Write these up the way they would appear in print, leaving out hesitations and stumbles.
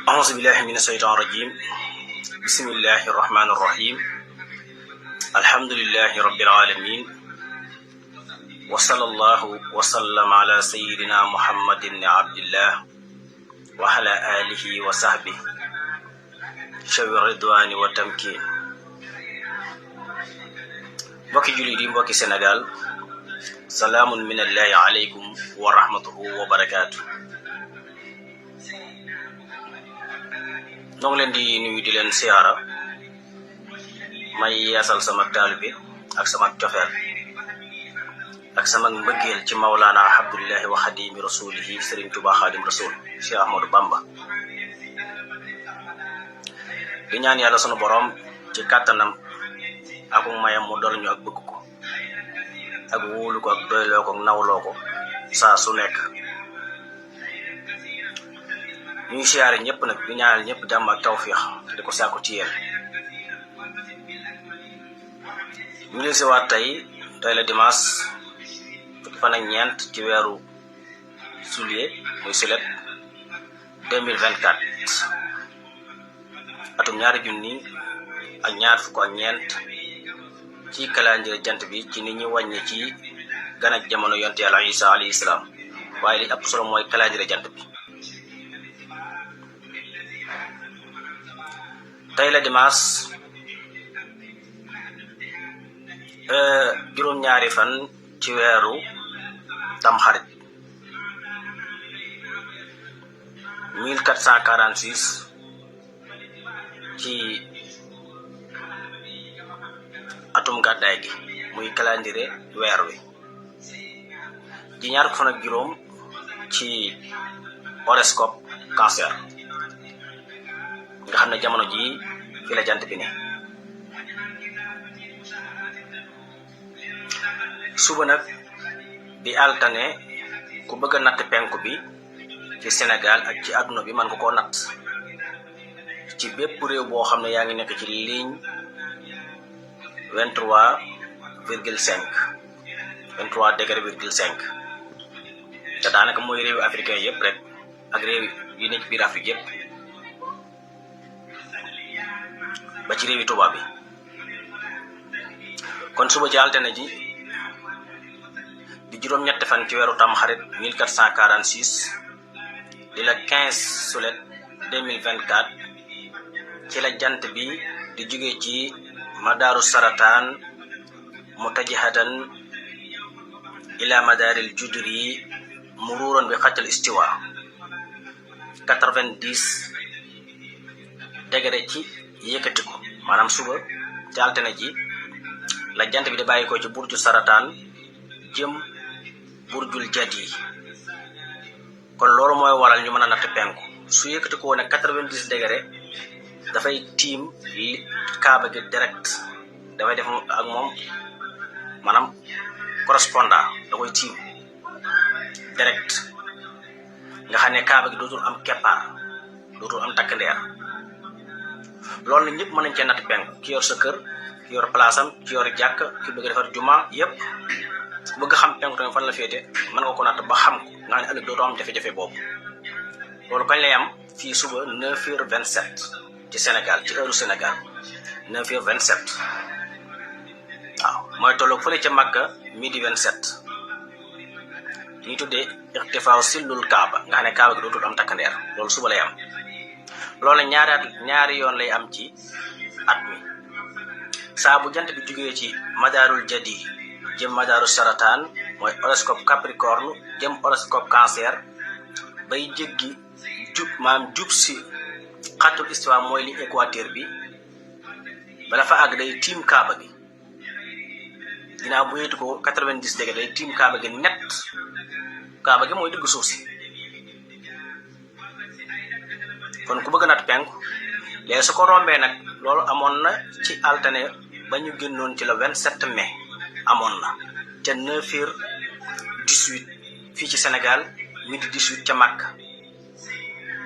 أعوذ بالله من الشيطان الرجيم بسم الله الرحمن الرحيم الحمد لله رب العالمين وصلى الله وسلم على سيدنا محمد بن عبد الله وعلى آله وصحبه شوي الرضوان والتمكين. mbokki jullit yi mbokki Sénégal, salaamun minallahi aleykum wa rahmatuhu wa barakaatu. noo ngi leen di nuyu di leen siyaara, may yeesal sama taalibe ak sama cofeel ak sama mbëggeel ci Mawlaana Abdullahi wa Xadimi Rasulihi Sëriñ Tuubaa Xaadim Rasul Cheikh Ahmadou Bamba. di ñaan yàlla sunu borom ci kàttanam ak mayam mu dol ñu ak bëgg ko ak wóolu ko ak doyloo ko nawloo ko saa su nekk. ñuy siyaare ñëpp nag di ñaanal ñëpp jàmm ak tawfiix di ko sàkku ci yéen. ñu ngi si waat tey la dimanche fukki fan ak ñeent ci weeru juillet muy sulet 2024 atum ñaari junni ak ñaar fukk ak ñeent ci calendrier jant bi ci nit ñi wàññi ci gan ak jamono yonte yàlla Isa alayhi salaam, waaye li ëpp solo mooy calendrier jant bi. tey la dimanche juróom-ñaari fan ci weeru tamxarit 1446 ci atum gàddaay gi muy calendrier weer wi di ñaar fan ak juróom ci horoscope cancer nga xam ne jamono ji fi la jant bi ne. suba nag di altane ku bëgg a natt penku bi ci Sénégal ak ci àdduna bi man ko koo natt ci bépp réew boo xam ne yaa ngi nekk ci ligne 23,5 te daanaka mooy réewu africain yëpp rek ak réew yi nekk biir Afrique yëpp ba ci réewi tubaab bi. kon suba ci altine ji di juróom-ñetti fan ci weeru tamxarit 1446 di la 15 sulet 2024 ci la jant bi di jóge ci madaaru sarataan mutajihatan ila madaaril judri muruuran bi xatal istiwa 90 degré ci yëkkati ko. maanaam suba ci altine ji la jant bi di bàyyi ko ci burju sarataan jëm burjul jadi. kon loolu mooy waral ñu mën a natt penku su yëkkati ko ne 90 degré dafay tiim kaaba gi direct, dafay def ak moom maanaam correspondant da koy tiim direct nga xam ne kaaba gi dootul am keppaar, dootul am takk ndeer. loolu nag ñëpp mën nañ cee natt penku, ki yor sa kër, ki yor place am, ki yor jàkk, ki bëgg defar juma yëpp ku bëgg xam penku tamit fan la féete mën nga ko natt ba xam ko nga xam ne ëllëg dootoo am jafe-jafe boobu. loolu kañ lay am fii suba 9h27 ci Sénégal, ci heure Sénégal 9h27 waaw mooy tolloog fële ca Makka midi 27 li ñu tuddee irtifaaw sillul kaaba nga xam ne kaaba gi dootul am takkandeer. loolu suba lay am. loolu nag ñaari yoon lay am ci at mi. saa bu jant bi jugee ci madaarul jadi jëm madaaru sarataan mooy horoscope capricorne jëm horoscope cancer bay jéggi jub si xatul istiwa mooy li équateur bi bala fa àgg day tiim kaaba gi. ginnaaw bu yéetu ko 90 degré day tiim kaaba gi net. kaaba gi mooy digg suuf si. kon ku bëgg natt penku léegi su ko rombee nag loolu amoon na ci altine ba ñu génnoon ci le 27 mai amoon na ca 9h18 fii ci Sénégal midi 18 ca Makka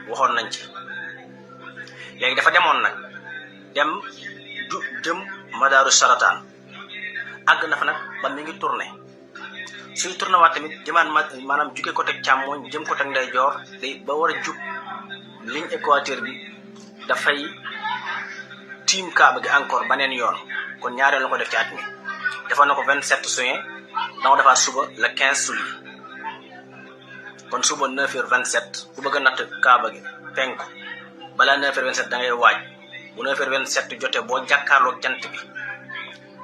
waxoon nañ ci. léegi dafa demoon nag dem jëm madaaru sarataan àgg na fa nag ba mi ngi tourné suy tourné waat tamit jëmaan maanaam jugee côté càmmooñ jëm côté ndeyjoor day ba war a jub ligne équateur bi dafay tiim kaaba gi encore beneen yoon kon ñaareel la ko def ci at mi defoon na ko 27 juin danga defaat suba le 15 juillet kon suba 9h27 ku bëgg a natt kaaba gi penku balaa 9h27 da ngay waaj bu 9h27 jotee boo jàkkaarloog jant bi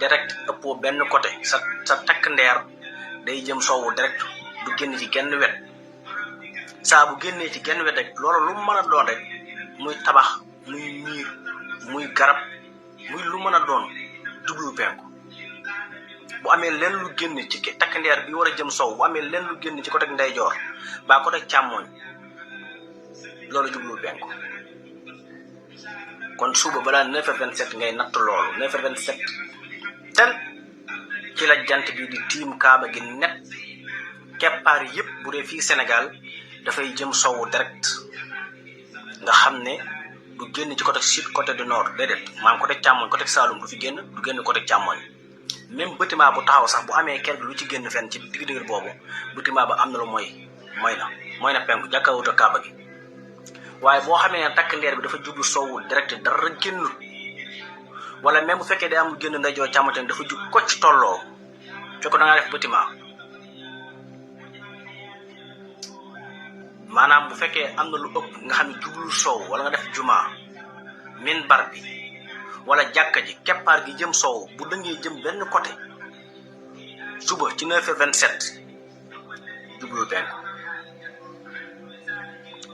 direct ëppoo benn côté sa takk ndeer day jëm sowwu direct du génn ci genn wet saa bu génnee ci genn wet rek loolu lu mën a doon rek muy tabax muy miir muy garab muy lu mën a doon jublu penku bu amee lenn lu génn ci takk ndeer bi war a jëm sow bu amee lenn lu génn ci côté ndeyjoor ba côté càmmoñ loolu jublu penku kon suba balaa 9h27 ngay natt loolu 9h27 tel ci la jant bi di tiim kaaba gi net keppaar yëpp bu dee fii Sénégal dafay jëm sowu direct nga xam ne du génn ci côté sud côté du nord déedéet maanaam côté càmmoñ côté Saloum du fi génn du génn côté càmmoñ même bâtiment bu taxaw sax bu amee quelque lu ci génn fenn ci digg boobu bâtiment ba am na lu mooy na penku jàkkaarloo kaaba gi waaye boo xamee ne takk ndeer bi dafa jublu sowu direct dara génnul wala même bu fekkee day am lu génn ndeyjoor càmmoñ dafa jub kocc tolloo fekk da ngaa def bâtiment maanaam bu fekkee am na lu ëpp nga xam ne jublu sow wala nga def juma minbar bi wala jàkka ji keppaar gi jëm sow bu dëngee jëm benn côté suba ci 9h27 jublu penku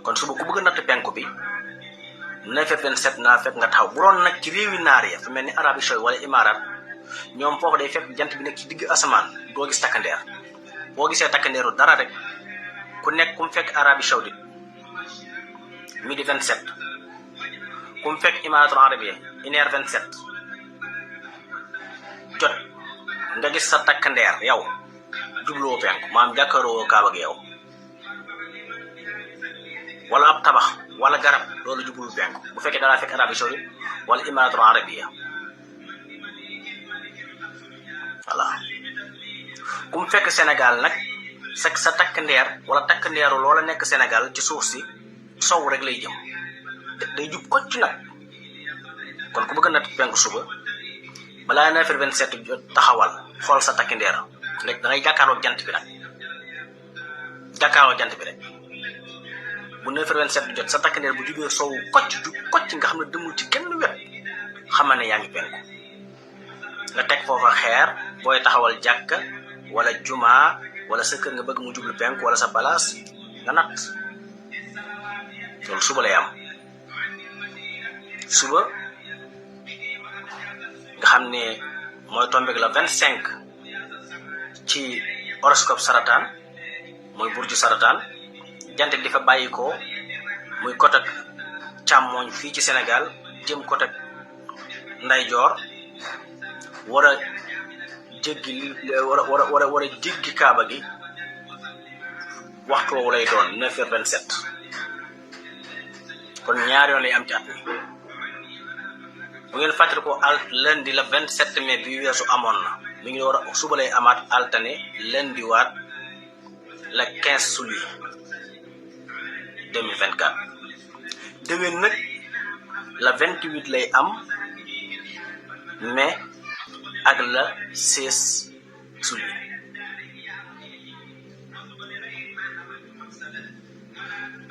kon suba ku bëgg a natt penku bi 9h27 naa fekk nga taxaw bu doon nag ci réewi naar ya fu mel ni Arabie Saoudite wala Imaaraat ñoom foofu day fekk jant bi nekk ci digg asamaan doo gis takkandeer boo gisee takkandeeru dara rek ku nekk ku mu fekk Arabie Saoudite midi 27 ku mu fekk Imaaratul Arabiya 1h27 jot nga gis sa takkandeer yow jubloo penku maam jàkkaaroo kaaba gi yow wala ab tabax wala garab loolu jublu penku bu fekkee dalaa fekk Arabie Saoudite wala Imaaratul Arabiya voilà ku mu fekk Sénégal nag sa takk ndeer wala takk ndeeru loola nekk Sénégal ci suuf si sow rek lay jëm day jub kocc nag kon ku bëgg a natt penku suba balaa 9h27 jot taxawal xool sa takk ndeer rek da ngay jàkkaarloo jant bi nag jàkkaarloo jant bi rek bu 9h27 jot sa takk ndeer bu jubee sow kocc jub kocc nga xam ne demul ci genn wet xamal ne yaa ngi penku nga teg foofa xeer booy taxawal jàkka wala jumaa wala sa kër nga bëgg mu jublu penku wala sa balaas nga natt loolu suba lay am suba nga xam ne mooy tombeeg la 25 ci horoscope Sarataan mooy burju Sarataan jant bi dafa bàyyi ko muy côté càmmooñ fii ci Sénégal jëm côté ndeyjoor war a jéggi war a jéggi kaaba gi waxtu woowu lay doon 9h27 kon ñaar yoon lay am ci at mi bu ngeen fàttali ko lundi la 27 mai bi weesu amoon na mi ngi war a suba lay amaat altane lundi waat la 15 juillet 2024 déwén nag la 28 lay am mai ak la 16 juillet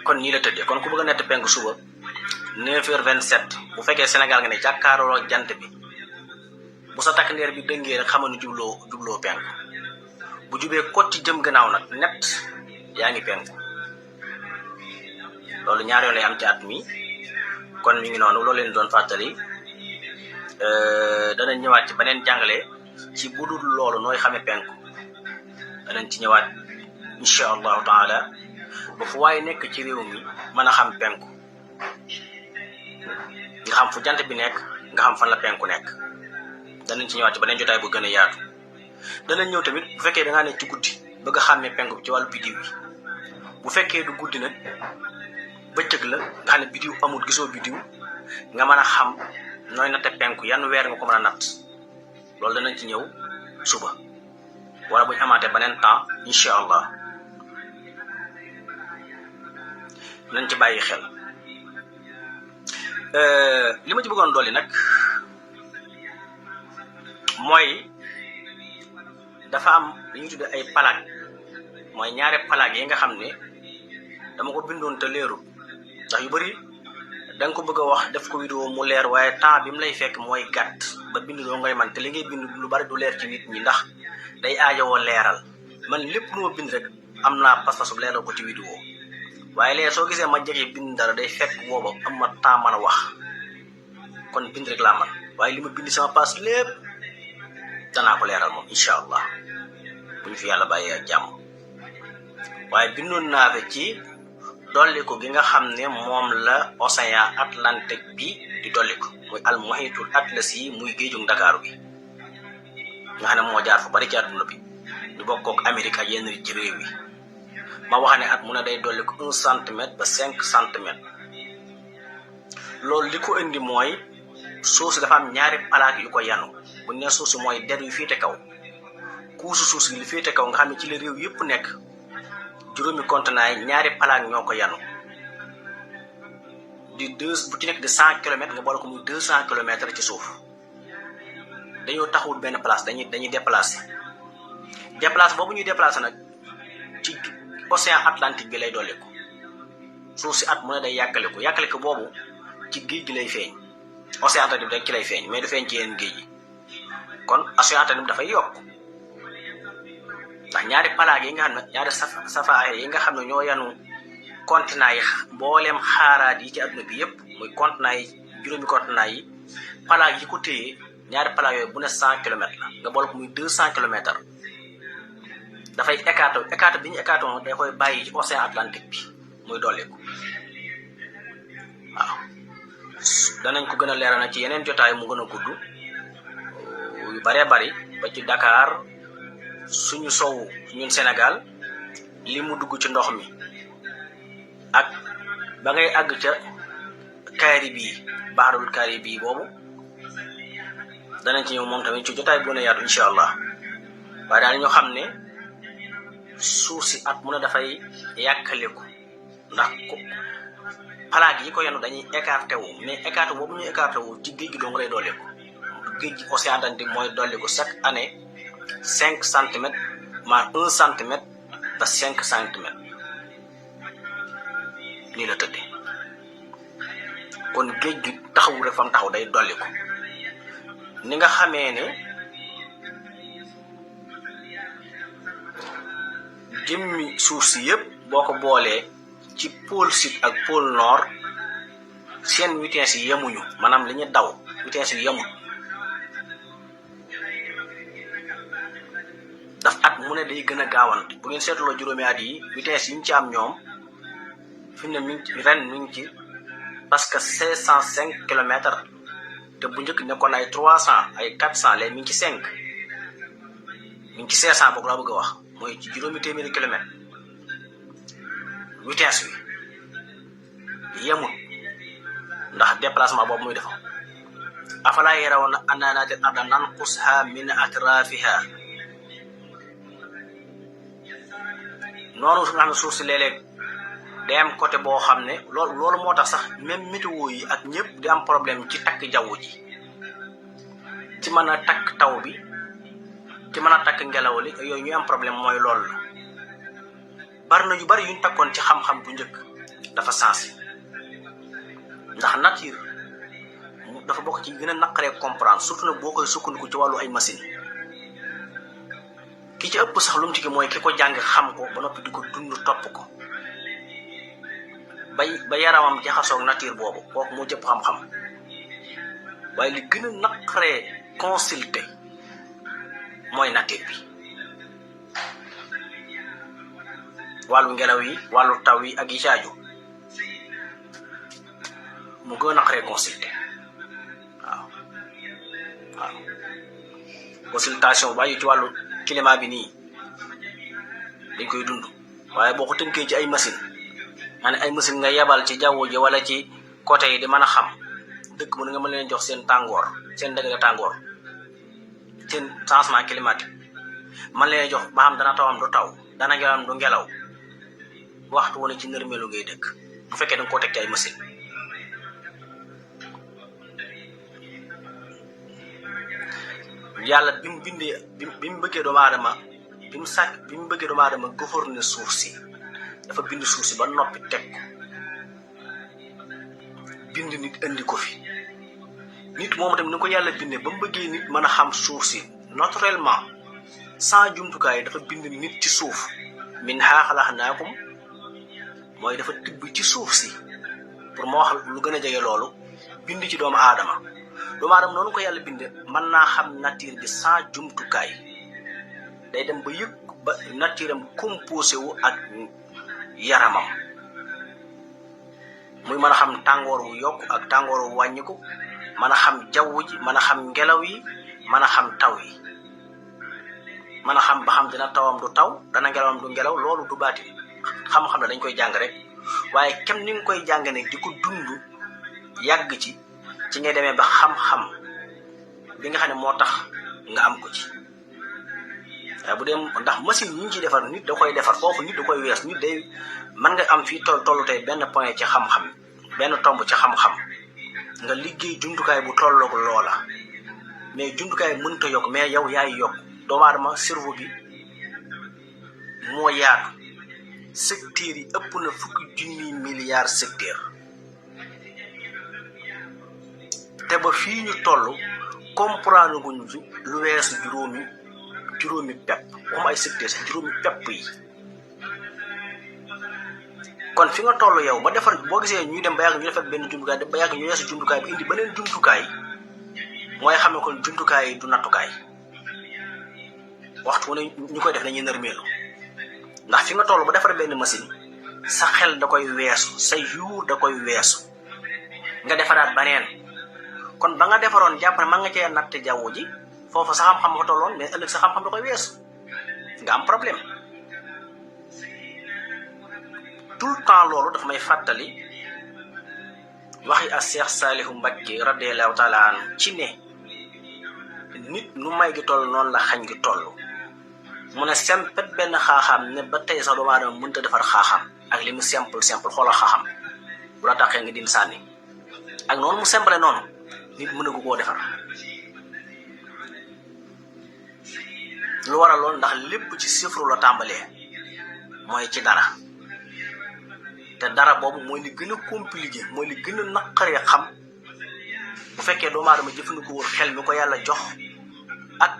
kon nii la tëddee kon ku bëgg a nett penku suba 9h27 bu fekkee Sénégal nga ne jàkkaarloo jant bi bu sa takk ndeer bi dëngee rek xamal ni jubloo penku bu jubee kocc jëm gannaaw nag net yaa ngi penku loolu ñaar yoon lay am ci at mi kon mi ngi noonu loolu leen doon fàttali danañ ñëwaat ci beneen jàngale ci budul loolu nooy xamee penku danañ ci ñëwaat incha allahu taala ba fu waaye nekk ci réew mi mën a xam penku nga xam fu jant bi nekk nga xam fan la penku nekk danañ ci ñëwaat ci beneen jotaay bu gën a yaatu danañ ñëw tamit bu fekkee da ngaa nekk ci guddi bëgg a xàmmee penku bi ci wàllu bidiw bi bu fekkee du guddi nag bëccëg la nga xam ne bidiw amul gisoo bidiw nga mën a xam nooy natte penku yan weer nga ko mën a natt loolu danañ ci ñëw suba wala buñ amaatee beneen temps incha allah nañ ci bàyyi xel li ma ci bëggoon dolli nag mooy dafa am li ñu tudde ay plaque mooy ñaari plaque yi nga xam ne dama ko bindoon te leerul ndax yu bari da nga ko bëgg a wax def ko vidéo mu leer waaye temps bi mu lay fekk mooy gàtt ba bind doo ngay man te li ngay bind lu bari du leer ci nit ñi ndax day aajowoo leeral man lépp lu ma bind rek am naa pas-pasu leeral ko ci vidéo waaye léegi soo gisee ma jege bind dara day fekk booba am ma temps mën a wax kon bind rek laa man waaye li ma bind sama pass lépp danaa ko leeral moom incha allah bu ñu fi yàlla bàyyee ak jàmm waaye bindoon naa ko ci dolliku gi nga xam ne moom la océan Atlantique bi di dolliku muy al muhitul atlasi yi muy géejug Ndakaaru bi nga xam ne moo jaar fu bari ci àdduna bi ñu bokkook Amérique ak yenn ci réew yi ma wax ne at mu ne day dolliku 1 centimètre ba 5 centimètres loolu li ko indi mooy suuf si dafa am ñaari plaque yu ko yanu bu ne suuf si mooy der yu féete kaw kuusu suuf si li féete kaw nga xam ne ci la réew yëpp nekk juróomi continent yi ñaari plaque ñoo ko yanu di bu ci nekk di 100 kilomètres nga boole ko muy 200 kilomètres ci suuf dañoo taxawul benn place dañuy déplacé boobu ñuy déplacé nag ci océan Atlantique bi lay dolliku suuf si at mu ne day yàkkaliku boobu ci géej gi lay feeñ océan Atlantique bi rek ci lay feeñ mais du feeñ ci yeneen géej yi kon océan Atlantique dafay yokk ndax ñaari plaque yi nga xam ne ñaari safaay yi nga xam ne ñoo yanu continent yi mbooleem xaaraat yi ci adduna bi yëpp muy continent yi juróomi continent yi plaque yi ko téye ñaari plaque yooyu bu ne 100 kilomètres la nga boole ko muy 200 kilomètres dafay écarté bi ñu écarté moom day koy bàyyi ci océan Atlantique bi muy dolliku waaw danañ ko gën a leeral nag ci yeneen jotaay mu gën a gudd yu baree bari ba ci Dakar suñu sow ñun Sénégal li mu dugg ci ndox mi ak ba ngay àgg ca Caraïbes bi baharul Caraïbes bi boobu danañ ci ñëw moom tamit ci jotaay bu ne yaatu incha allah waaye daal ñu xam ne suuf si at mu ne dafay yàkkaliku ndax plaque yi ko yenu dañuy écarté wu mais écarté boobu ñuy écarté wu ci géej gi doo nga lay dolliku géej gi océan Atlantique mooy dolliku chaque année 5 centimètres maa 1 centimètre ba 5 centimètres nii la tëddee kon géej gi taxawu rek fam taxaw day dolliku ni nga xamee ne jëmmi suuf si yëpp boo ko boolee ci pôle sud ak pôle nord seen vitesse yi yemuñu maanaam li ñu daw vitesse yi yemul daf at mu ne day gën a gaawante bu ngeen seetloo juróomi at yi vitesse yi ñu ci am ñoom fi mu ne mi ngi ci parce que 505 kilomètres te bu njëkk nekkoon ay 300 ay 400 léegi mi ngi ci 5 mi ngi ci 500 boog laa bëgg a wax mooy ci juróomi téeméeri kilomètres vitesse bi yemul ndax déplacement boobu muy defa afalaa yarawna annaa naatil arda nanqushaa min atraafihaa noonu su nga xam ne suuf si léeg-léeg day am côté boo xam ne loolu moo tax sax même météo yi ak ñëpp di am problème ci takk jaww ji ci mën a takk taw bi ci mën a takk ngelaw li yooyu ñuy am problème mooy loolu la bari na yu bari yuñ takkoon ci xam-xam bu njëkk dafa sensé ndax nature dafa bokk ci gën a naqaree comprendre surtout nag boo koy sukkandiku ci wàllu ay machine ki ci ëpp sax lu mu ci mooy ki ko jàng xam ko ba noppi di ko dund topp ko ba yaramam jaxasoog nature boobu kooku moo jëpp xam-xam waaye li gën a naqaree consulter mooy nature bi wàllu ngelaw yi wàllu taw yi ak yi caaju mu gën a naqaree consulter waaw consultation bàyyi ci wàllu climat bi nii dañ koy dund waaye boo ko tënkee ci ay machine maanaam ay machine nga yebal ci jaww ji wala ci côté yi di mën a xam dëkk mu nga mën leen jox seen tàngoor seen degré tàngoor seen changement climatique man leen jox ba xam dana tawam du taw dana ngelam du ngelaw waxtu wu ne ci nërmeelu ngay dëkk bu fekkee da nga koo teg ci ay machine yàlla bi mu bindee bi mu bëggee doomu aadama bi mu bëggee doomu aadama gouverner suuf si dafa bind suuf si ba noppi teg ko bind nit indi ko fi nit moom tamit ni ko yàlla bindee ba mu bëggee nit mën a xam suuf si naturellement sans jumtukaay dafa bind nit ci suuf minhaa xalaqnaakum mooy dafa tibb ci suuf si pour ma wax lu gën a jege loolu bind ci doomu aadama noonu ko yàlla binde mën naa xam nature bi sans jumtukaay day dem ba yëg ba nature am composé wu ak yaramam muy mën a xam tàngoor wu yokk ak tàngoor wu wàññiku mën a xam jaww ji mën a xam ngelaw yi mën a xam taw yi mën a xam ba xam dina tawam du taw dana ngelawam du ngelaw loolu du baati xam-xam la dañ koy jàng rek waaye kem ni nga koy jàng ne di ko dund yàgg ci ngay demee ba xam-xam bi nga xam ne moo tax nga am ko ci waaye bu dee ndax machine yi ñu ciy defar nit da koy defar foofu nit da koy wees nit day mën nga am fii tollu tey benn point ci xam-xam benn tomb ci xam-xam nga liggéey jumtukaay bu tolloog loola mais jumtukaay mënta yokk mais yow yaay yokk doomu aadama cerveau bi moo yaatu secteurs yi ëpp na 10 milliards secteur te ba fii ñu toll comprendre guñu fi lu weesu juróomi pepp waxuma ay secteur sax juróomi pepp yi kon fi nga toll yow ba defar boo gisee ñuy dem ba yàgg ñu defar benn jumtukaay dem ba yàgg ñu weesu jumtukaay bi indi beneen jumtukaay mooy xam ne kon jumtukaay yi du nattukaay waxtu ne ñu koy def dañuy nërmeelu ndax fi nga toll ba defar benn machine sa xel da koy weesu sa yuur da koy weesu nga defaraat baneen kon ba nga defaroon jàpp ne man nga cee natt jaww ji foofu sa xam-xam nga tolloon mais ëllëg sa xam-xam da koy weesu nga am problème tout le temps loolu dafa may fàttali waxi as Seex Saalihu Mbakke radiyallahu taala anhu ci ne nit nu may gi toll noonu la xañ gi toll mu ne sempet benn xaaxaam ne ba tey sax doomu aadama mënta defar xaaxaam ak li mu simple xoolal xaaxaam bu la taxee nga dim sànni ak noonu mu simple noonu nit mënagu koo defar lu waral loolu ndax lépp ci sifru la tàmbalee mooy ci dara te dara boobu mooy li gën a compliqué mooy li gën a naqaree xam bu fekkee doomu aadama jëfandikoo wul xel mi ko yàlla jox ak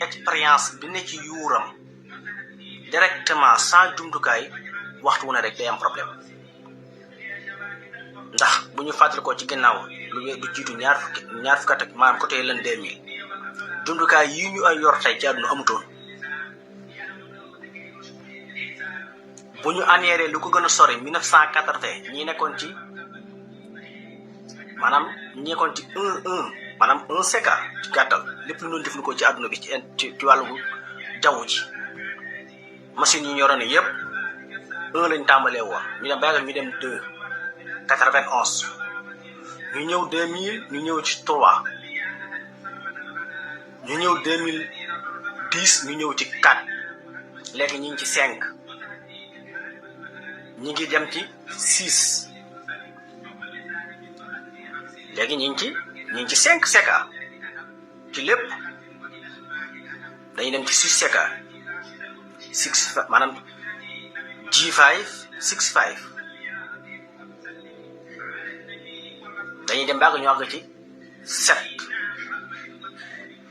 expérience bi ne ci yuuram directement sans jumtukaay waxtu wu ne rek day am problème ndax bu ñu fàttali ko ci ginnaaw lu jiitu ñaar fukki at ak maanaam côté l'an 2000 jumtukaay yi ñu ay yor tey ci àdduna amutoon bu ñu annéré lu ko gën a sori 1980 ñi nekkoon ci maanaam ñi nekkoon ci 1 maanaam 1 seka ci gàttal lépp lu doon jëfandikoo ci àdduna bi ci wàllu jaww ji machine yi ñoroon yëpp 1 lañ tàmbalee woon ñu dem ba ñu dem 2 91 ñu ñëw 2000 ñu ñëw ci 3 ñu ñëw 2010 ñu ñëw ci 4 léegi ñu ngi ci 5 ñi ngi dem ci 6 léegi ñu ngi ci 5 seka ci lépp dañuy dem ci 6 seka 6 maanaam G5 6.5 dañuy dem bàgg ñu àgg ci 7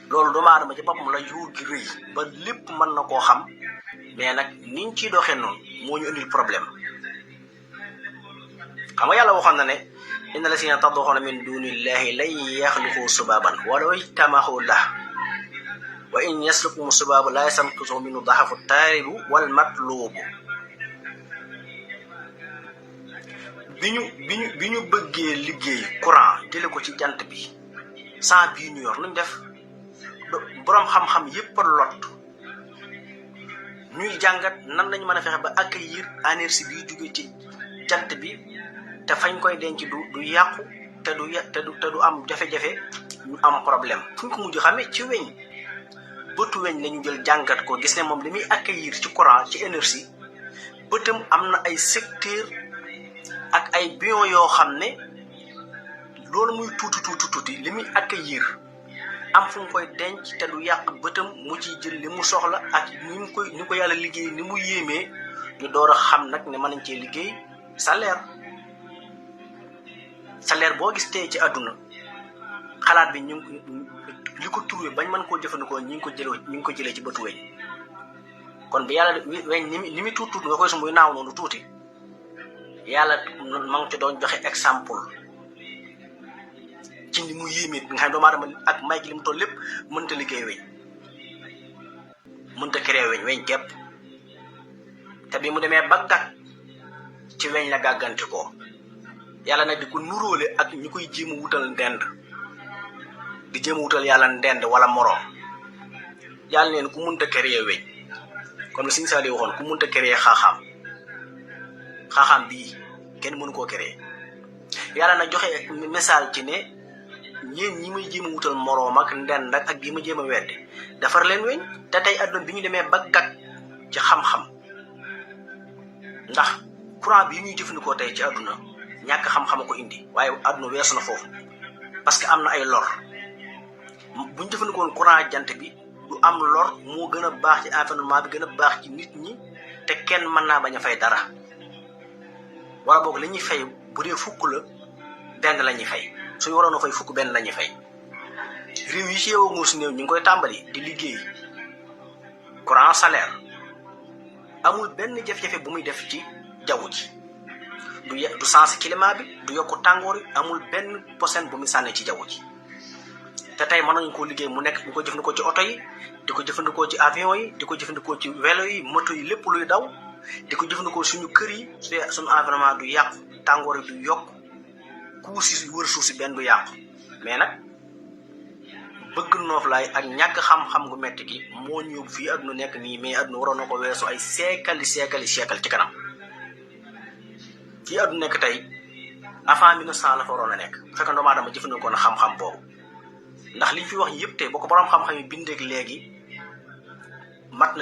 loolu doomu aadama ci boppam la yuur gi rëy ba lépp mën na koo xam mais nag niñ ciy doxee noonu moo ñu indil problème xam nga yàlla waxoon na ne inna lasina tad'una min dunillahi lan yaxluqu subaban walaw ijtama'u lahu wa in yaslukum subaba la yastanqisuhu minhu da'fu at-talibu wal matlubu bi ñu bëggee liggéey courant jële ko ci jant bi sans bii ñu yor luñ def boroom xam-xam yépp a lot ñuy jàngat nan lañu mën a fexe ba accueillir énergie bi jóge ci jant bi te fañ koy denc du yàqu te du am jafe-jafe ñu am problème fu ñu ko mujj xamee ci weñ bëtu weñ lañu jël jàngat ko gis ne moom li muy accueillir ci courant ci énergie bëtam am na ay secteur ak ay bion yoo xam ne loolu muy tuuti li muy accueillir am fu mu koy denc te du yàq bëtam mu ciy jël li mu soxla ak ni ko yàlla liggéey ni mu yéemee ñu door a xam nag ne mën nañ cee liggéey salaire boo gis tey ci àdduna xalaat bi li ko trouvé bañ mën koo jëfandikoo ñi ngi ko jëlee ci bëtu weñ kon bi yàlla weñ ni muy tuut nga koy su muy naaw noonu tuuti yàlla ma ngi ci doon joxe exemple ci ni mu yéemee nga xam ne doomu aadama ak may gi li mu toll lépp mënta liggéey weñ mënta créer weñ képp te bi mu demee ba gàtt ci weñ la gàggante ko yàlla nag di ko nuróole ak ñu koy jéem a wutal ndend di jéem a wutal yàlla ndend wala moroom yàlla neen ku mënta créer weñ comme ne Sëñ Saaliw waxoon ku mënta créer xaaxaam bii kenn mënu koo créer yàlla nag joxe misaal ci ne ñeen ñi may jéem a wutal moroom ak ndend ak gi ma jéem a weddi defar leen weñ te tey àdduna bi ñu demee ba gàtt ci xam-xam ndax courant bi ñuy jëfandikoo tey ci àdduna ñàkk xam-xam ko indi waaye àdduna weesu na foofu parce que am na ay lor bu ñu jëfandikoon courant jant bi du am lor moo gën a baax ci environnement bi gën a baax ci nit ñi te kenn mën naa bañ a fay dara wala boog li ñuy fay bu dee fukk la benn la ñuy fay suñu waroon a fay fukk benn la ñuy fay réew yi ci yeewoo si néew ñu ngi koy tàmbali di liggéey courant salaire amul benn jafe-jafe bu muy def ci jaww ji du sens climat bi du yokk tàngoor yi amul benn posen bu muy sànni ci jaww ji te tey mën nañu koo liggéey mu nekk ñu ko jëfandikoo ci oto yi di ko jëfandikoo ci avion yi di ko jëfandikoo ci vélo yi moto yi lépp luy daw di ko jëfandikoo suñu kër yi suñu environnement du yàqu tàngoor yi du yokk ku si wër suuf si benn du yàqu mais nag bëgg noof laay ak ñàkk xam-xam gu metti gi moo ñëw fii àdduna nekk nii mais àdduna waroon na ko weesu ay siècle ci kanam fii àdduna nekk tey avant 1900 la fa waroon a nekk bu fekkee doomu aadama jëfandikoo na xam-xam boobu ndax liñ fi wax yëpp tey boo ko borom xam-xam yi bindeeg léegi mat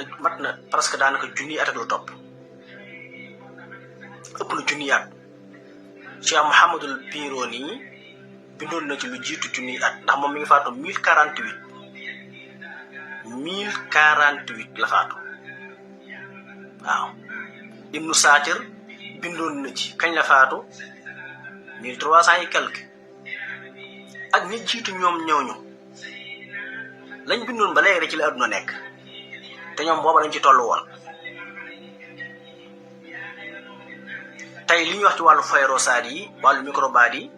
na presque daanaka junniy at ak lu topp ëpp na junniy at Cheikh Mouhamadul Pironi bindoon na ci lu jiitu junniy at ndax moom mi ngi faatu 1048 la faatu waaw Ibnu Saatir bindoon na ci kañ la faatu 1300 et quelque ak ñi jiitu ñoom ñëwñu lañ bindoon ba léegi rek ci la àdduna nekk te ñoom booba lañ ci toll woon tey li ñuy wax ci wàllu fayrosade yi wàllu microbade yi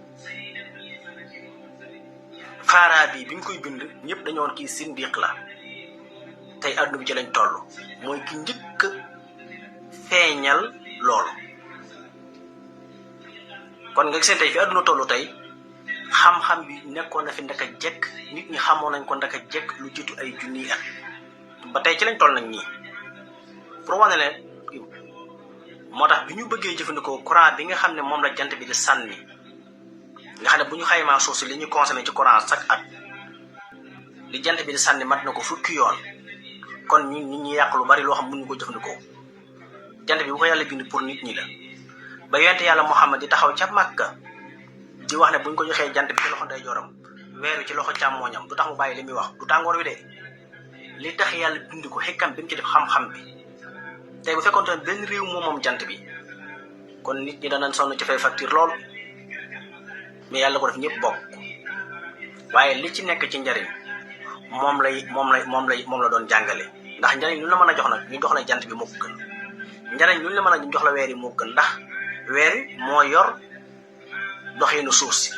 Farabi bi ñu koy bind ñëpp dañoo woon kii sindiq la tey àdduna bi ci lañ toll mooy ki njëkk feeñal loolu kon nga gisee tey fi àdduna toll tey xam-xam bi nekkoon na fi ndaka jekk nit ñi xamoon nañ ko ndaka jekk lu jiitu ay junniy at ba tey ci lañ toll nañ ñii pour wane leen moo tax bi ñu bëggee jëfandikoo courant bi nga xam ne moom la jant bi di sànni nga xam ne bu ñu xaymaa suuf si li ñu consommé ci courant chaque at li jant bi di sànni mat na ko fukki yoon kon ñun nit ñi yàq lu bari loo xam mënuñu ko jëfandikoo jant bi bu ko yàlla bind pour nit ñi la ba yonent yàlla Muhammad di taxaw ca Makka di wax ne buñ ko joxee jant bi ci loxo ndeyjooram weer wi ci loxo càmmooñam du tax mu bàyyi li muy wax du tàngoor wi de li tax yàlla bind ko xekkam bi mu ci def xam-xam bi tey bu fekkoon ne benn réew moom jant bi kon nit ñi danañ sonn ci fay facture lool mais yàlla ko def ñëpp bokk waaye li ci nekk ci njariñ moom la doon jàngale ndax njariñ lu la mën a jox nag ñu jox la jant bi moo ko gën njariñ lu la mën a jox la weer yi moo gën ndax weer yi moo yor doxinu suuf si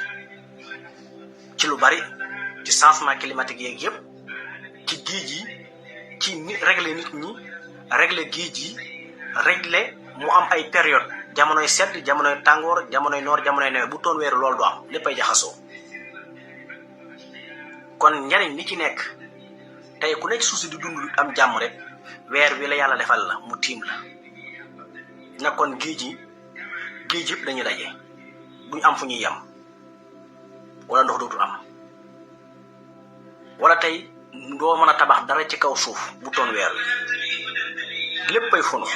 ci lu bari ci changement climatique yeeg yëpp ci géej yi ci régler nit ñi régler géej yi régler mu am ay période jamonoy sedd jamonoy tàngoor jamonoy noor jamonoy nawet bu toon weeru loolu du am léppay jaxasoo kon njariñ li ci nekk tey ku nekk suuf si di dund am jàmm rek weer wi la yàlla defal la mu tiim la nag kon géej yëpp dañuy daje duñ am fu ñuy yem wala ndox dootul am wala tey doo mën a tabax dara ci kaw suuf bu toon weer wi léppay funu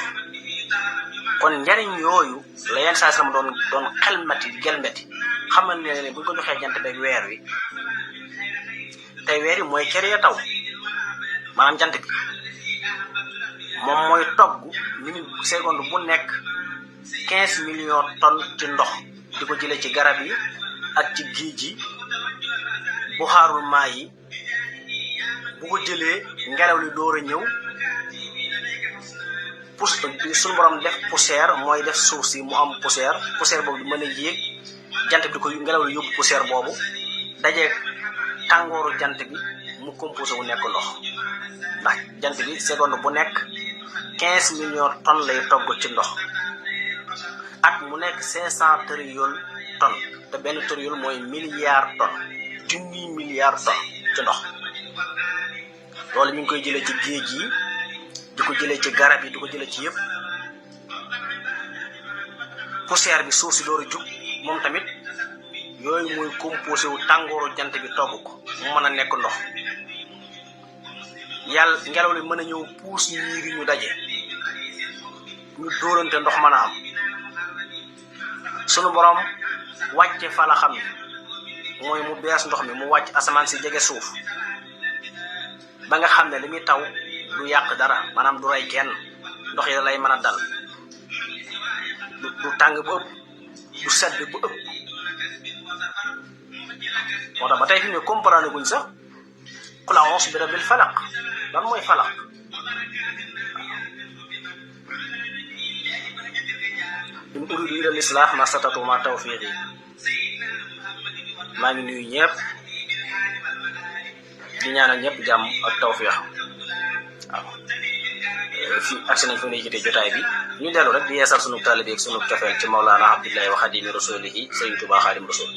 kon njariñ yooyu la yenn saa sama doon xelmati gelmeti xamal ne buñ ko joxee jant beeg weer wi te weer yi mooy kere ya taw maanaam jant bi moom mooy togg minute seconde bu nekk 15 millions tonnes ci ndox di ko jëlee ci garab yi ak ci géej gi buxaarul maa yi bu ko jëlee ngelaw li door a ñëw suñu borom def poussière mooy def suuf si mu am poussière boobu di mën a yéeg jant bi di ko ngelaw li yóbbu poussière boobu dajee tàngooru jant bi mu composé wu nekk ndox ndax jant bi seconde bu nekk 15 millions tonnes lay togg ci ndox at mu nekk 500 trillions tonnes te benn trillion mooy milliard tonnes junni milliard tonnes ci ndox loolu ñu ngi koy jëlee ci géej yi di ko jëlee ci garab yi di ko jëlee ci yëpp poussière bi suuf si door a jug moom tamit yooyu mooy composé wu tàngooru jant bi togg ko mu mën a nekk ndox yàlla ngelaw li mën a ñëw puus niir yi ñu daje ñu dóorante ndox mën a am sunu borom wàcce fa la xam ne mooy mu bees ndox mi mu wàcc asamaan si jege suuf ba nga xam ne li muy taw du yàq dara maanaam du rey kenn ndox yi lay mën a dal du tàng bu ëpp du sedd bu ëpp moo tax ba tey fi ne comprendre guñ sax qul a'uuzu bi rabbil falaq lan mooy falaq in uriidu illa al-islaah ma stata'tu ma tawfiiqi maa ngi nuyu ñëpp di ñaanal ñëpp jàmm ak tawfiix waaw fii agsi nañ fa ne jite jotaay bi ñu dellu rek di yeesal sunu taalibe ak sunu cofeel ci Mawlaana Abdullahi wa Xaadimi Rasuulihi Sëriñ Tuubaa Xaadim Rasuul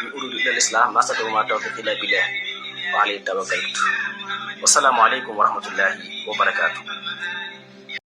in uriidu illa al-islaah ma stata'tu ma tawfiiqi illa billah wa alayhi tawakkaltu wasalaamu aleykum wa rahmatullahi wa barakaatu